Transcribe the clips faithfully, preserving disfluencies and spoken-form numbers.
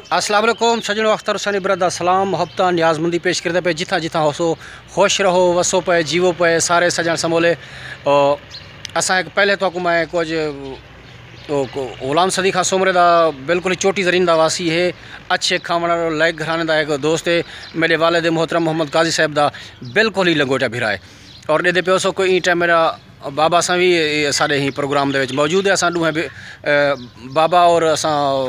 السلام علیکم سجنو، اختر حسین برادر دا سلام، محبتاں، نیاز مندی پیش کردا پئے۔ جتھاں جتھاں ہوسو، خوش رہو، وسو پئے، جیوو پئے، سارے سجن سمولے۔ او، اساں ہک پہلے تہاکوں میں کچھ، او، کو-، غلام صدیق خان سومرے دا بالکل ہی چوٹی زرین دا واسی ہے، اچھے کھاوݨ والا لائق گھرانے دا ہک دوست ہے، میرے والد محترم محمد قاضی صاحب دا بالکل ہی لنگوٹا بھرا ہے۔ اور ݙیہدے پیو سو کوئی ایں ٹائم میرا بابا اساں وی، اے، ساݙے ہی پروگرام دے وچ موجود ہے۔ اساں ݙوہیں بے-، اے، بابا اور اساں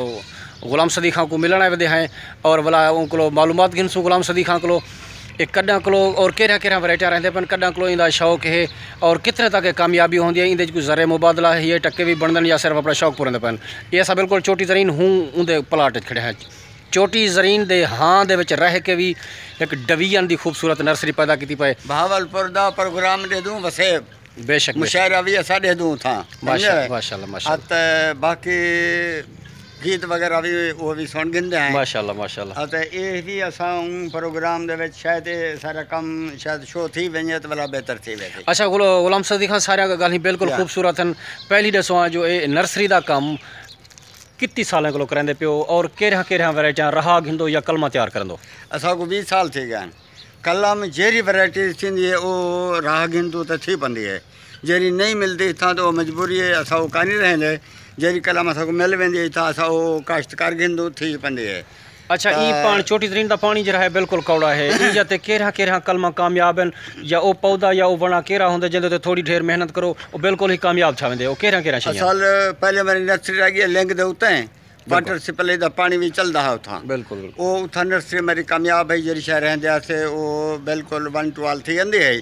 غلام صدیق خان کوں ملݨ آئے ودے ہیں اور ولا اوں کولو معلومات گھنسوں غلام صدیق خان کولو، اے کݙاں کولو اور کیڑھیاں کیڑھیاں ورائٹیاں رہندے پن، کݙاں کولو ایندا شوق ہے اور کتنے تک کامیابی ہوندی ہے، ایندے وچ کوئی زر مبادلہ ہے، یہ ٹکے وی بݨدن یا صرف اپݨا شوق پورندے پن۔ اے اساں بالکل چوٹی زرین ہوں اوندے پلاٹ وچ کھڑے ہیں۔ چوٹی زرین دے ہاں دے وچ رہ کے وی ہک ڈویژن دی خوبصورت نرسری پیدا کیتی پئے۔ بہاولپور دا پروگرام ݙیہدوں وسیب۔ بے شک، بے شک۔ مشاعرہ وی اساں ݙیہدوں اتھاں۔ ماشاء-، سمجھے؟ ماشاءاللہ، ماشاءاللہ۔ اتے باقی گیت وغیرہ وی، او وی سݨ گھندے ہیں۔ ماشاءاللہ، ماشاءاللہ۔ اتے اے وی اساں اوں پروگرام دے وچ شاید اے سارا کم شاید شو تھی ونڄے تے ولا بہتر تھی ویسی۔ اچھا، غل-، غلام صدیق خان، ساریاں ڳالھیں بالکل یا۔ خوبصورت ہن۔ پہلی ݙسو ہاں جو اے نرسری دا کم کتی سالیں کولو کریندے پیو اور کیڑھیاں کیڑھیاں ورائٹیاں رہا گھندو یا قلماں تیار کریندو؟ اساکوں ویہہ سال تھی ڳئے ہن۔ قلم جیڑھی ورائٹی تھیندی ہے، او رہا گھندو تے تھی پندی ہے۔ جیڑھی نہیں ملدی اتھاں، تے او مجبوری ہے، اساں او کائنی رہندے۔ جیڑھی قلم اساکوں مل ویندی ہے اتھاں، اساں او کاشت کر گھندوں، تھی پندی ہے۔ اچھا، ایں تے پاݨ چوٹی زرین دا پاݨی جیڑھا ہے، بالکل کوڑا ہے۔ ایں جا تے کیڑھیاں کیڑھیاں قلماں کامیاب ہن، یا او پودا یا او وݨا کیڑھا ہوندے، جیندے تے تھوڑی ڈھیر محنت کرو، او بالکل ہی کامیاب تھا ویندے۔ او کیڑھیاں کیڑھیاں شئیاں؟ اصل پہلے میری نرسری رہ ڳئی ہے لنک دے اتے، بالکل۔ واٹر سپلائی دا پاݨی وی چلدا ہا اتھاں۔ بالکل، بالکل۔ او اتھاں نرسری میری کامیاب ہے، جیڑھی شے رہندے ہاسے، او بالکل ون ٹو آل تھی ویندی ہے۔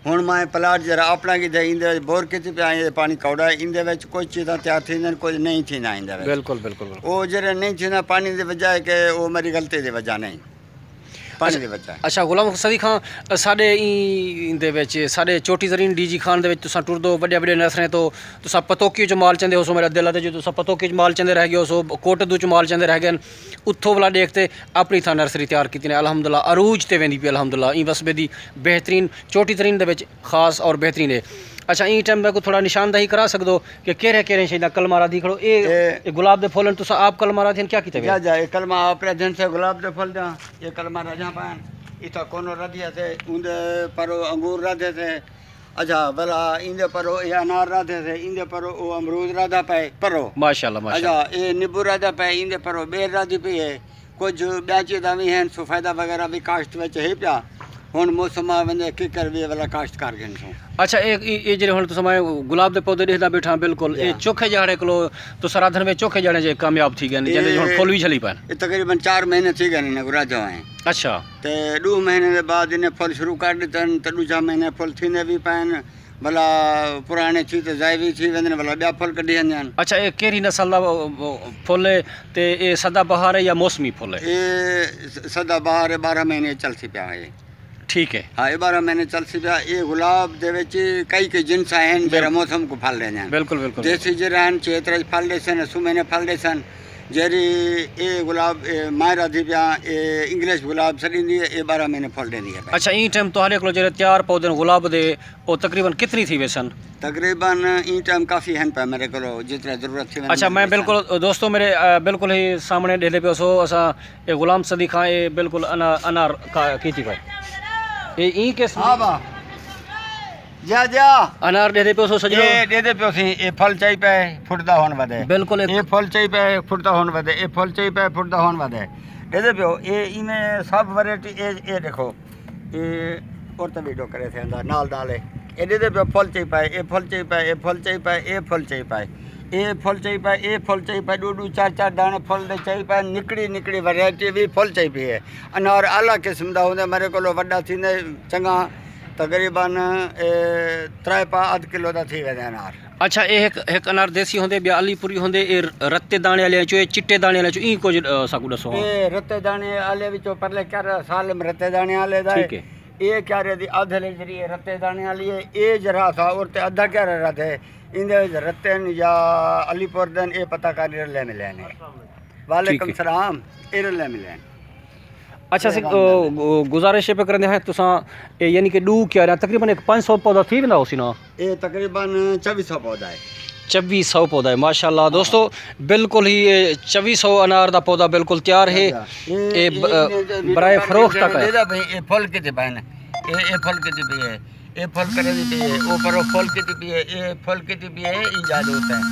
ہݨ میں پلاٹ جیڑھا اپݨا کیتے، ایندے وچ بور کیتی پیا، اے پاݨی کوڑا ہے، ایندے وچ کچھ چیزاں تیار تھیندن، کچھ نہیں تھیندا ایندے وچ۔ بالکل، بالکل، بالکل۔ او جیڑھے نہیں تھیندا، پاݨی دی وجہ ہے کہ او میری غلطی دی وجہ نہیں۔ پاݨی دی وجہ ہے۔ اچھا، غلام صدیق خان، ساݙے ایں دے وچ، ساݙے چوٹی زرین ڈی جی خان دے وچ تساں ٹردو، وݙے وݙے نرسریاں توں تساں پتوکی چوں مال چندے ہوسو، میرا دل آہدے جو تساں پتوکی چوں مال چندے رہ ڳئے ہوسو، کوٹ دو چوں مال چندے رہ ڳئے ہن۔ اتھوں ولا ݙیکھ تے اپݨی تھاں نرسری تیار کیتی نے، الحمدللہ عروج تے ویندی پئی، الحمدللہ ایں وسبے دی بہترین چوٹی ترین دے وچ خاص اور بہترین ہے۔ اچھا، ایں ٹائم میکوں تھوڑا نشاندہی کرا سڳدو کہ کیڑھے کیڑھے شئیں دا قلمہ رادھی کھڑو؟ اے، اے اے گلاب دے پھل ہن، تساں آپ قلمہ رادھی ہن، کیا کیتے وے؟ جا، جا، اے قلمہ آپ رادھن سے گلاب دے پھل دا، اے قلمہ رادھیاں پئن، اتھا کونو رادھی سے، اوندے پرو انگور رادھے سے، اچھا، ولا ایندے پرو اے انار رادھے سے، ایندے پرو او امرود رادھا پئے، پرو۔ ماشاءاللہ، ماشاءاللہ۔ اچھا، اے نیبو رادھا پئے، ایندے پرو ٻیر رادھی پئی ہے۔ کجھ ٻیاں چیزاں وی ہن، سفیدہ وغیرہ وی کاشت وچ ہے پیا۔ ہݨ موسم آ ویندے، ککر وی ولا کاشت کر گھنسوں۔ اچھا، اے، اے، اے جیڑھے ہݨ تساں میں گلاب دے پودے ݙیہدا ٻیٹھاں، بالکل، اے جا۔ چوکھے جاڑے کولو تساں رادھن وچ چوکھے جاڑے جے کامیاب تھی ڳئے نے، جیندے وچ ہݨ اے، پھل وی جھلی پئن۔ اے تقریباً چار مہینے تھی ڳئے نے، انہیں کوں رادھے ہوئے۔ اچھا۔ تے ݙو مہینے دے بعد انہیں پھل شروع کر ݙتے ہن، تے ݙوجھا مہینے پھل تھیندے وی پئن۔ بھلا پراݨے تھی تے ضائع وی تھی ویندے نے، بھلا ٻیا پھل کڈھی آندے ہن۔ اچھا، اے کیڑھی نسل دا، او، او، پھل ہے تے اے سدا بہار ہے یا موسمی پھل ہے؟ اے س-، سدا بہار ہے، ٻارہاں مہینے چلسی پیا ہے۔ ٹھیک ہے۔ ہاں، اے ٻارہاں مہینے چلسی پیا۔ اے گلاب دے وچ کئی کئی جنساں ہن، جیڑھا بالکل۔ موسم کوں پھل ݙیندے ہن۔ بالکل، بالکل، دیسی بالکل۔ جیڑھا ہن، چھ ترج پھل ݙیسن، سو مہینے پھل ݙیسن۔ جیڑھی اے گلاب، اے میں رادھی پیا، اے انگلش گلاب سݙیندی ہے، اے ٻارہاں مہینے پھل ݙیندی ہے۔ اچھا، ایں ٹائم تہاݙے کولو جیڑھے تیار پودے ہن گلاب دے، او تقریباً کتنی تھی ویسن؟ تقریباً ایں ٹائم کافی ہن پئے میرے کولو، جتنا ضرورت تھی ویندے اچھا، میں ویسن۔ بالکل، دوستو میرے، آ، بالکل ہی سامݨے ݙیہدے پیو سو، اساں اے غلام صدیق خان، اے بالکل انا-، انار کا-، کیتی پئے۔ اے ایں قسم ہاں با۔ جا، جا۔ انار ݙیہدے پیو سو سجݨو۔ اے ݙیہدے پیو سی، اے پھل چائی پئے، پھٹدا ہݨ ودے۔ بالکل ایک اے پھل چائی پئے، پھٹدا ہݨ ودے، اے پھل چائی پئے، پھٹدا ہݨ ودے۔ ݙیہدے پیو، اے ایویں سب ورائٹی، اے، اے ݙیکھو۔ اے اور تے ویڈیو کرے تھے اندر نال نال ہے۔ اے ݙیہدے پیو پھل چئی پئے، اے پھل چئی پئے، اے پھل چئی پئے، اے پھل چئی پئے۔ اے پھل چئی پئے، اے پھل چئی پئے، ݙو ݙو چار چار داݨے پھل دے چئی پئے، نکڑی نکڑی ورائٹی وی پھل چئی پئی ہے۔ انار اعلیٰ قسم دا ہوندے، میرے کولو وݙا تھیندے چنڳا، تقریباً، اے، ترائے پا ادھ کلو دا تھی ویندے انار۔ اچھا، اے ہک، ہک انار دیسی ہوندے، ٻیا علی پوری ہوندے، اے رتے داݨے والے چوں، اے چٹے داݨے والے چوں، ایں کجھ، آ، ساکوں ݙسو ہاں۔ اے رتے داݨے والے وچوں پرلے کیارا سالم رتے داݨے والے دا ہے۔ ٹھیک ہے۔ اے کیارے دی ادھ لیٹری اے رتے داݨے والی ہے۔ اے جیڑھا سا اور تے ادھا کیارا رتے، ایندے وچ رتے ہن یا علی پور دے ہن، اے پتہ کر رلے ملے نے۔ وعلیکم ٹھیک ہے۔ السلام، اے رلے ملے نے۔ اچھا، اے سک-، رلے او، ملے۔ گو-، گزارش اے پہ کریندے ہیں، تساں، اے یعنی کہ ݙو کیاریاں، تقریباً ہک پنج سو پودا تھی ویندا ہوسی نا؟ اے تقریباً چوی سو پودا ہے۔ چوی سو پودا ہے، ماشاءاللہ۔ دوستو، بالکل ہی اے چوی سو انار دا پودا بالکل تیار ہے۔ اے ب-، برائے فروخت تک ہے۔ اے پھل کیتے پئے نے؟ اے، اے پھل کیتے پئے ہے؟ اے پھل کرے دی پئے ہے؟ او پرو پھل کیتے پئے ہے؟ اے پھل کیتے پئے ہے؟ اے جادو ہوتا ہے۔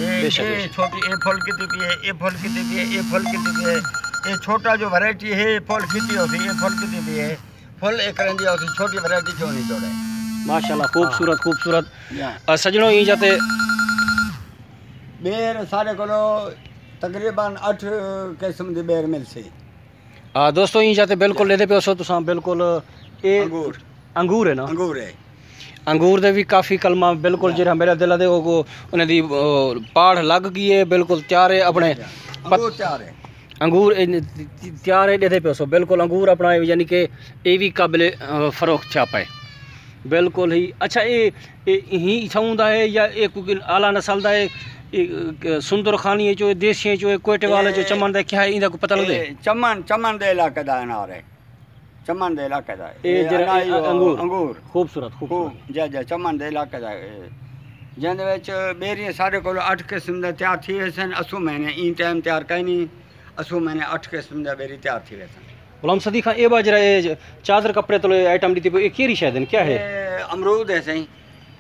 اے، بے شک، بے اے شک۔ چھوٹی، اے پھل کیتے پئے ہے؟ اے پھل کیتے پئے ہے؟ اے پھل کیتے پئے ہے؟ اے چھوٹا جو ورائٹی ہے، اے پھل کیتے ہوسی، اے پھل کیتے پئے ہے؟ پھل اے کرن دی ہوسی، چھوٹی ورائٹی کیوں نہیں توڑے؟ ماشاءاللہ، خوبصورت، ہاں۔ خوبصورت۔ یا۔ آ، سجنوں، ایں جاتے بیر سارے کولو تقریباً اٹھ قسم دی بیر ملسی۔ آ، دوستو، ایں جاتے بالکل ݙیہدے پیو سو تساں، بالکل اے انگور۔ انگور ہے نا؟ انگور ہے۔ انگور دے وی کافی کلمہ بالکل جیڑھا میرا دل دے او، او، انہاں دی، او، پاڑ لگ ڳئی ہے، بالکل تیار ہے اپݨے انگور تیار ہے۔ انگور اے تیار ہے، ݙیہدے پیو سو، بالکل انگور اپݨا، یعنی کہ اے وی قابل، آ، فروخت تھیا پئے۔ بالکل ہی۔ اچھا، اے، اے ہی اتھاؤں دا ہے یا اے کوئی اعلیٰ نسل دا ہے؟ اے، اے، سندر خانی ہے جو، دیسی ہے جو، کوئٹے والے جو، اے، چمن دا کیا ہے، ایندا کوئی پتہ لڳدے؟ اے چمن، چمن دے علاقے دا انار ہے۔ چمن دے علاقے دا ہے۔ اے اے جیڑھا انائی اے او انگور۔ انگور۔ خوبصورت، خوب-، خوبصورت۔ جی، جی، چمن دے علاقے دا ہے۔ جیندے وچ بیریاں سارے کولو اٹھ قسم دے تیار تھی ویسن، اسوں مہینے ایں ٹائم تیار کائنی، اسوں مہینے اٹھ قسم دے بیری تیار تھی ویسن۔ غلام صدیق خان، اے با جیڑھا اے چادر کپڑے تلے آئٹم ݙتی پئی، اے کیڑھی شے دن کیا ہے؟ اے امرود ہے سائیں۔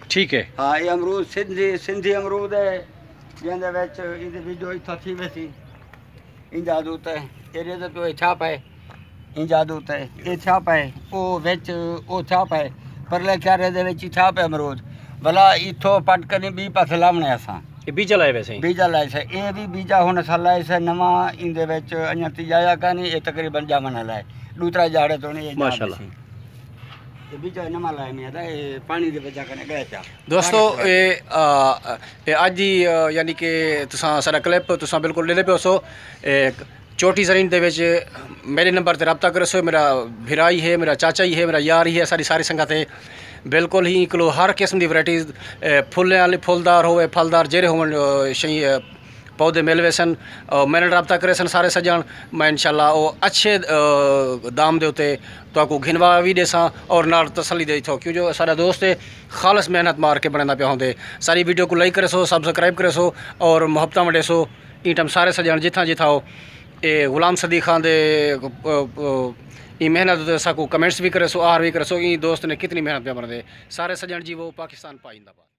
ٹھیک ہے۔ ہاں، اے امرود سندھی، سندھی امرود ہے، جیندے وچ ایندی ویڈیو اتھاں تھی ویسی۔ ایندا دوت ہے، اے ݙیہدے پیو، اے چھاپ ہے، ایندا دوت ہے، اے چھاپ ہے، او وچ، او چھاپ ہے، پرلے کیارے دے وچ چھاپ ہے امرود۔ بھلا اتھوں پٹ کنی ٻئی پاسے لاوݨے اساں۔ اے بیجا لائے ویسے؟ بیجا لائے سے، اے وی بیجا ہݨ اساں لائے سے نواں، ایندے وچ انڄاں تیجایا کائنی، اے تقریباً ڄاوݨ والا ہے۔ ݙو ترے ڄاڑے تو نہیں، اے ڄاݨ ماشاءاللہ۔ ݙیسی۔ اے بیجا نواں لائے میں دا، اے پاݨی دی وجہ کنے ڳئے پیا۔ دوستو، پاݨی اے، آ، اے اڄ دی، آ، یعنی کہ تساں ساݙا کلپ تساں بالکل ݙیہدے پیو سو۔ اے چوٹی زرین دے وچ میݙے نمبر تے رابطہ کریسو، میݙا بھرا ہی ہے، میݙا چاچا ہی ہے، میݙا یار ہی ہے، ساݙی ساری سنگت ہے۔ بالکل ہی کولو ہر قسم دی ورائٹیز، اے، پھلیں والی، پھلدار ہووے، پھلدار جیڑھے ہوون، اے، شئیں، اے، پودے مل ویسن، اے، میݙے نال رابطہ کریسن سارے سڄݨ۔ میں انشاءاللہ او اچھے، اے، دام دے اتے تہاکوں گھنوا وی ݙیساں اور نال تسلی دے اتھوں، کیوں جو ساݙا دوست ہے، خالص محنت مار کے بݨیندا پیا ہوندے۔ ساݙی ویڈیو کوں لائک کریسو، سبسکرائب کریسو اور محبتاں ونڈیسو۔ ایں ٹائم سارے سڄݨ جتھاں جتھاں ہو، اے غلام صدیق خان دے، اے، اے، ایں محنت تے ساکوں کمنٹس وی کریسو، آہر وی کریسو، ایں دوست نے کتنی محنت پیا بݨدے۔ سارے سڄݨ جیوو، پاکستان پاک زندہ باد۔